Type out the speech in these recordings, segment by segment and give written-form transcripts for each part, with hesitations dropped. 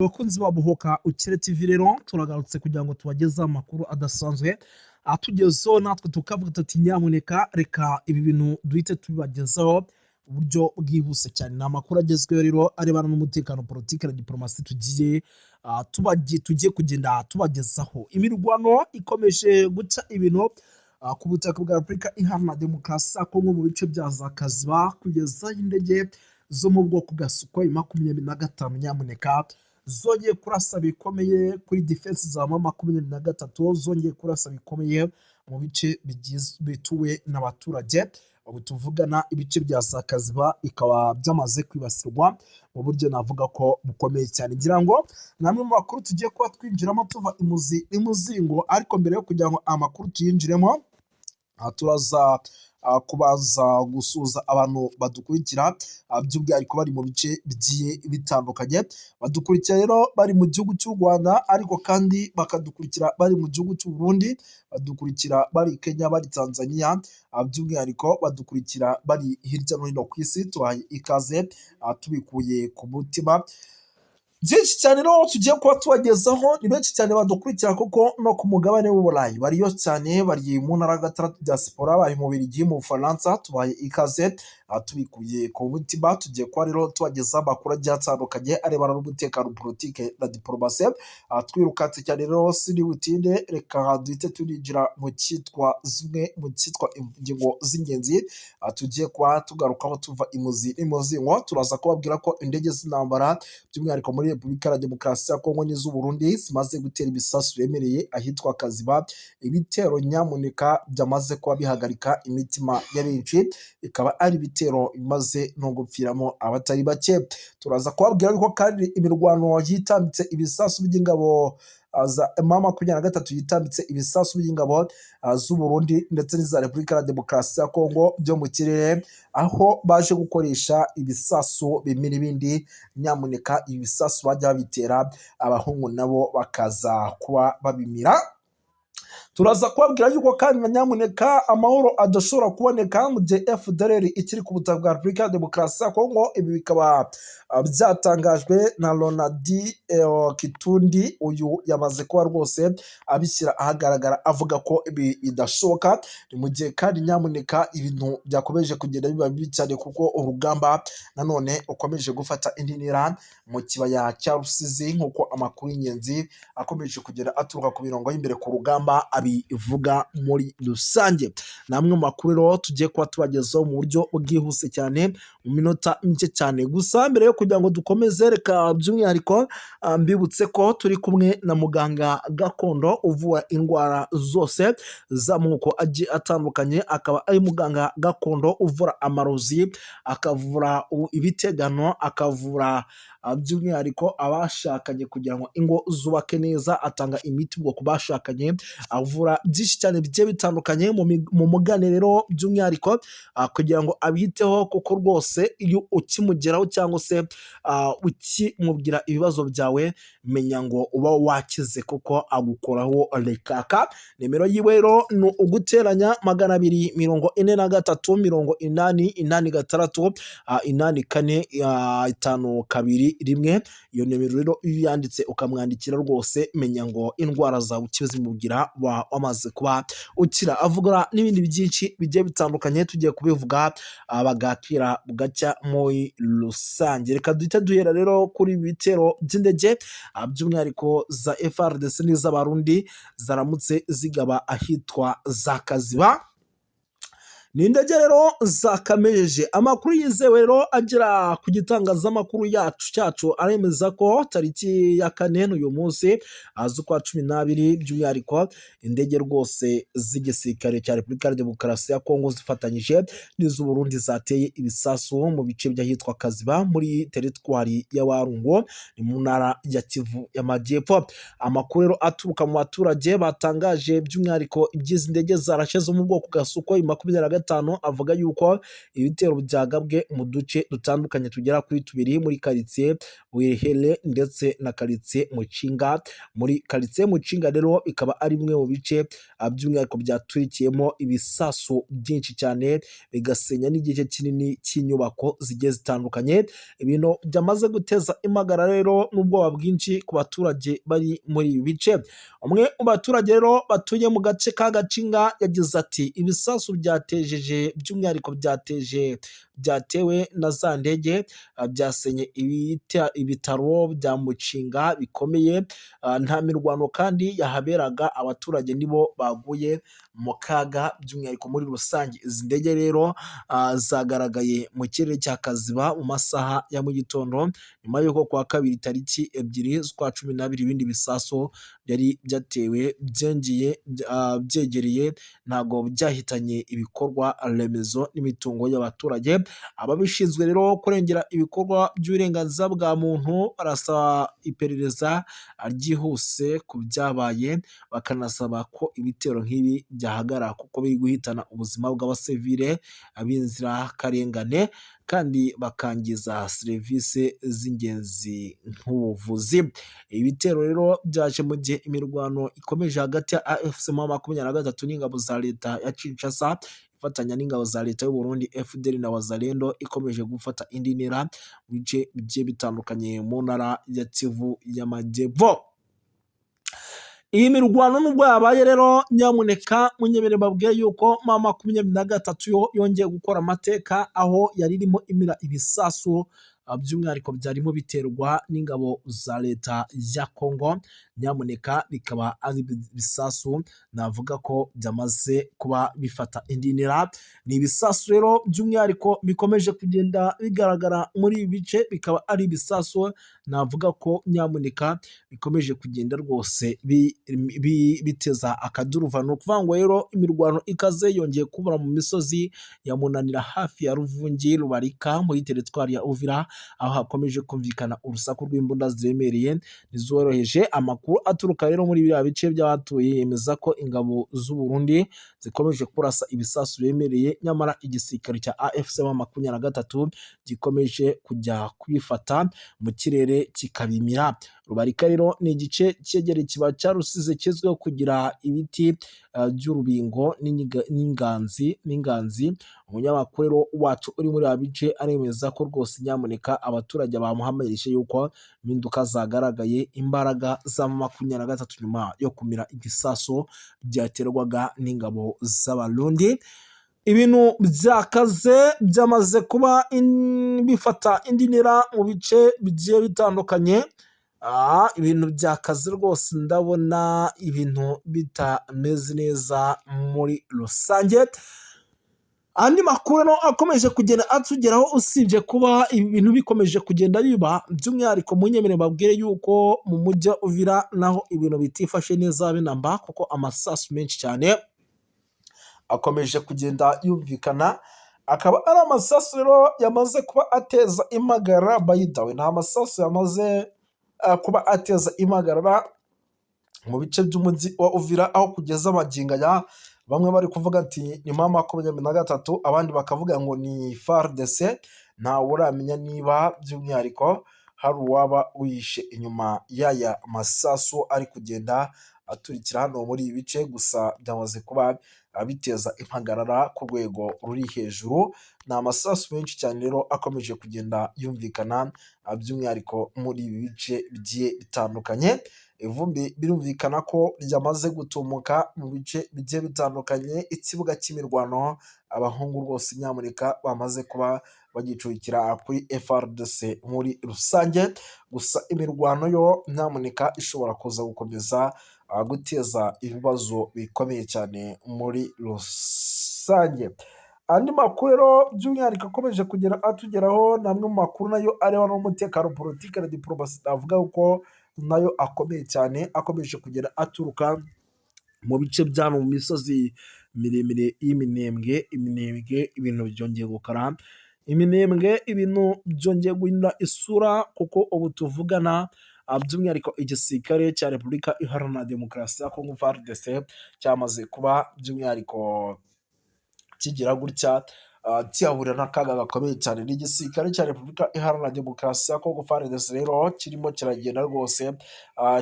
Abakunzi ba Buhoka Ukire TV rero turagarutse kugira ngo tubagezeho amakuru adasanzwe atugezeho, natwe tukavuga tuti nyamuneka reka ibi bintu duhite tubibagezaho uburyo bwihuse cyane. Ni amakuru agezweho rero arebana n'umutekano, politiki na diporomasi tugiye kugenda tubagezaho. Imirwano ikomeje guca ibintu ku butaka bwa Repubulika Iharanira Demokarasi ya Kongo mu bice bya za Kaziba, kugeza indege zo mu bwoko bwa Sukhoi 25 nyamuneka zongeye kurasa bikomeye kuri defense za M23, zongeye kurasa bikomeye mu bice bituwe n'abaturage. Ubu tuvugana ibice bya za Kaziba bikaba byamaze kwibasirwa mu buryo navuga ko bukomeye cyane. Ngira ngo ni amwe mu makuru tugiye kuba twinjiramo tuva imuzi n'imuzingo, ariko mbere yo kugira ngo amakuru tuyinjiremo, turaza kubanza gusuhuza abantu badukurikira, by'umwihariko bari mu bice bigiye bitandukanye. Badukurikira rero bari mu gihugu cy'u Rwanda, ariko kandi bakadukurikira bari mu gihugu cy'u Burundi, badukurikira bari Kenya, bari Tanzania, by'umwihariko badukurikira bari hirya no hino ku isi. Tubahaye ikaze tubikuye ku mutima. Byinshi cyane rero tugiye kuba tubagezaho. Ni benshi cyane badukurikira kuko no ku mugabane w'Uburayi bariyo cyane, bari mu ntara ya gatandatu diaspora, bari mu Bubiligi, mu Bufaransa. Tubahaye ikaze tubikuye ku mutima. Tugiye kuba rero tubagezaho amakuru agiye atandukanye arebana n'umutekano, politike na diporomasi. Twirukanse cyane rero siri butinde, reka duhite turinjira mu cyitwa zimwe mu cyitwa ingingo z'ingenzi tugiye kuba tugarukaho tuva imuzi n'imuzingo. Turaza kubabwira ko indege z'intambara, by'umwihariko muri Repubulika ya Demokarasi ya Kongo n'iz'u Burundi, zimaze gutera ibisasu biremereye ahitwa Kaziba, ibitero nyamuneka byamaze kuba bihagarika imitima ya benshi, bikaba ari ibitero bimaze no gupfiramo abatari bake. Turaza kubabwira yuko kandi imirwano yitambitse ibisasu by'ingabo za M23, yitambitse ibisasu by'ingabo z'u Burundi ndetse n'iza Repubulika ya Demokarasi ya Kongo byo mu kirere, aho baje gukoresha ibisasu bimwe n'ibindi. Nyamuneka ibi bisasu bajya babitera, abahungu nabo bakaza kuba babimira. Turaza kubabwira yuko kandi na nyamuneka amahoro adashobora kuboneka mu gihe FDLR ikiri ku butaka bwa Repubulika ya Demokarasi ya Kongo. Ibi bikaba byatangajwe na Ronald Kitundi. Uyu yamaze kuba rwose abishyira ahagaragara, avuga ko ibi bidashoboka. Ni mu gihe kandi nyamuneka ibintu byakomeje kugenda biba bibi cyane, kuko urugamba nanone rukomeje gufata indi ntera mu kibaya cya Rusizi, nk'uko amakuru y'ingenzi akomeje kugenda aturuka ku mirongo y'imbere ku rugamba abivuga muri rusange. Ni amwe mu makuru rero tugiye kuba tubagezaho mu buryo bwihuse cyane mu minota mike cyane. Gusa mbere yo kugira ngo dukomeze, reka by'umwihariko mbibutse ko turi kumwe na muganga gakondo uvura indwara zose z'amoko agiye atandukanye, akaba ari muganga gakondo uvura amarozi, akavura ibitegano, akavura by'umwihariko abashakanye kugira ngo ingo zubake neza, atanga imiti ubwo ku bashakanye, avura byinshi cyane bigiye bitandukanye. Mu mugane rero by'umwihariko kugira ngo abiteho, kuko rwose iyo ukimugeraho cyangwa se ukimubwira ibibazo byawe, menya ngo uba wakize kuko agukoraho rekaka. Nimero yiwe rero ni uguteranya 243 80 86 84 521. Iyo nimero rero iyo uyanditse ukamwandikira, rwose menya ngo indwara zawe ukizimubwira wamaze kuba ukira. Avuga n'ibindi byinshi bigiye bitandukanye, tugiye kubivuga bagakira bugacya muri rusange. Reka duhite duhera rero kuri ibi bitero by'indege, by'umwihariko za FARDC n'iz'Abarundi zaramutse zigaba ahitwa za Kaziba. Ni indege rero zakamejeje. Amakuru yizewe rero agera ku gitangazamakuru yacu cyacu aremeza ko tariki ya 4 n'uyu munsi z'ukwa 12, by'umwihariko indege rwose z'igisirikare cya Repubulika ya Demokarasi ya Kongo zifatanyije n'iz'Uburundi zateye ibisasu mu bice by'ahitwa Kaziba muri teritwari ya Warungo, ni mu ntara ya Kivu y'Amajyepfo. Amakuru rero aturuka mu baturage batangaje by'umwihariko iby'izi ndege zarashe zo mu bwoko bwa Sukhoi 25 avuga yuko ibitero byagabwe mu duce dutandukanye tugera kuri tubiri muri karitsiye. Wihere ndetse na karitsiye Mucinga. Muri karitsiye Mucinga rero bikaba ari bimwe mu bice by'umwihariko byaturikiyemo ibisasu byinshi cyane, bigasenya n'igice kinini cy'inyubako zigiye zitandukanye, ibintu byamaze guteza impagarara rero n'ubwoba bwinshi ku baturage bari muri ibi bice. Umwe mu baturage rero batuye mu gace ka Gacinga yagize ati: "Ibisasu byatejeje, by'umwihariko byateje, byatewe na za ndege, byasenye ibitaro bya Mucinga bikomeye, nta mirwano kandi yahaberaga, abaturage nibo baguye mu kaga by'umwihariko muri rusange." Izi ndege rero zagaragaye mu kirere cya Kaziba mu masaha ya mu gitondo, nyuma y'uko kuwa kabiri tariki 2 z'ukwa 12 ibindi bisasu byari byatewe byongeye byegereye, ntabwo byahitanye ibikorwa remezo n'imitungo y'abaturage. Ababishinzwe rero kurengera ibikorwa by'uburenganzira bwa muntu barasaba iperereza ryihuse ku byabaye, bakanasaba ko ibitero nk'ibi byahagarara kuko biri guhitana ubuzima bw'abasivile b'inzirakarengane kandi bakangiza serivisi z'ingenzi nk'ubuvuzi. Ibitero rero byaje mu gihe imirwano ikomeje hagati ya AFC M23 n'ingabo za leta ya Kinshasa ifatanya n'ingabo za leta y'u Burundi, FDL na Wazalendo, ikomeje gufata indi ntera mu bice bigiye bitandukanye mu ntara ya Kivu y'Amajyepfo. Iyi mirwano nubwo yabaye rero, nyamuneka munyemere mbabwire yuko M23 yo yongeye gukora amateka, aho yari irimo imira ibisasu by'umwihariko byarimo biterwa n'ingabo za leta ya Congo, nyamuneka bikaba ari ibisasu navuga ko byamaze kuba bifata indi ntera. Ni ibisasu rero by'umwihariko bikomeje kugenda bigaragara muri ibi bice, bikaba ari ibisasu navuga ko nyamuneka bikomeje kugenda rwose biteza akaduruva. Ni ukuvuga ngo rero imirwano ikaze yongeye kubura mu misozi ya Munanira hafi ya Ruvungi Rubarika muri teritwari ya Uvira, aho hakomeje kumvikana urusaku rw'imbunda ziremereye n'izoroheje. Amakuru aturuka rero muri biriya bice by'abatuye yemeza ko ingabo z'u Burundi zikomeje kurasa ibisasu biremereye, nyamara igisirikare cya AFC M23 gikomeje kujya kubifata mu kirere kikabimira. Rubarika rero ni igice cyegereye ikibaya cya Rusizi kizwiho kugira ibiti by'urubingo n'inganzi. Umunyamakuru rero wacu uri muri ibi bice aremeza ko rwose nyamuneka abaturage bamuhamirije yuko impinduka zagaragaye, imbaraga za 23 nyuma yo kumira igisasu byaterwaga n'ingabo z'Abarundi. Ibintu byakaze, byamaze kuba bifata indi ntera mu bice bigiye bitandukanye. Ibintu byakaze rwose, ndabona ibintu bitameze neza muri rusange. Andi makuru akomeje kugenda atugeraho, usibye kuba ibi bintu bikomeje kugenda biba, by'umwihariko munyemere mbabwire yuko mu mujyi wa Uvira naho ibintu bitifashe neza binamba, kuko amasasu menshi cyane akomeje kugenda yumvikana, akaba ari amasasu rero yamaze kuba ateza impagarara. By the way, ni amasasu yamaze kuba ateza impagarara mu bice by'umujyi wa Uvira, aho kugeza magingo aya bamwe bari kuvuga ati ni M23, abandi bakavuga ngo ni FARDC. Ntawe uramenya niba by'umwihariko hari uwaba wihishe inyuma y'aya masasu ari kugenda aturikira hano muri ibi bice. Gusa byamaze kuba biteza impagarara ku rwego ruri hejuru. Ni amasasu menshi cyane rero akomeje kugenda yumvikana by'umwihariko muri ibi bice bigiye bitandukanye. Ivumbi birumvikana ko ryamaze gutumuka mu bice bigiye bitandukanye. Ikibuga cy'imirwano abahungu rwose nyamuneka bamaze kuba bagicukira kuri FARDC muri rusange. Gusa imirwano yo nyamuneka ishobora kuza gukomeza guteza ibibazo bikomeye cyane muri rusange. Andi makuru rero by'umwihariko akomeje kugera atugeraho ni amwe mu makuru nayo arebana n'umutekano, politiki na diporomasi, navuga ko nayo akomeye cyane, akomeje kugera aturuka mu bice bya mu misozi miremire y'Iminembwe. Iminembwe ibintu byongeye gukara, Iminembwe ibintu byongeye guhindura isura, kuko ubu tuvugana by'umwihariko igisirikare cya Repubulika Iharanira Demokarasi ya Kongo, FARDC, cyamaze kuba by'umwihariko kigira gutya Kiyahurira n'akaga gakomeye cyane n'igisirikare cya Repubulika Iharanira Demokarasi ya Kongo, FARDC. Rero kirimo kiragenda rwose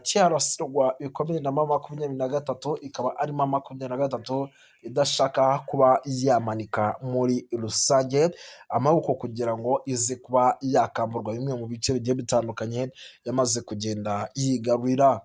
cyarasirwa bikomeye na M23, ikaba ari M23 idashaka kuba yamanika muri rusange amaboko kugira ngo ize kuba yakamburwa bimwe mu bice bigiye bitandukanye yamaze kugenda yigarurira.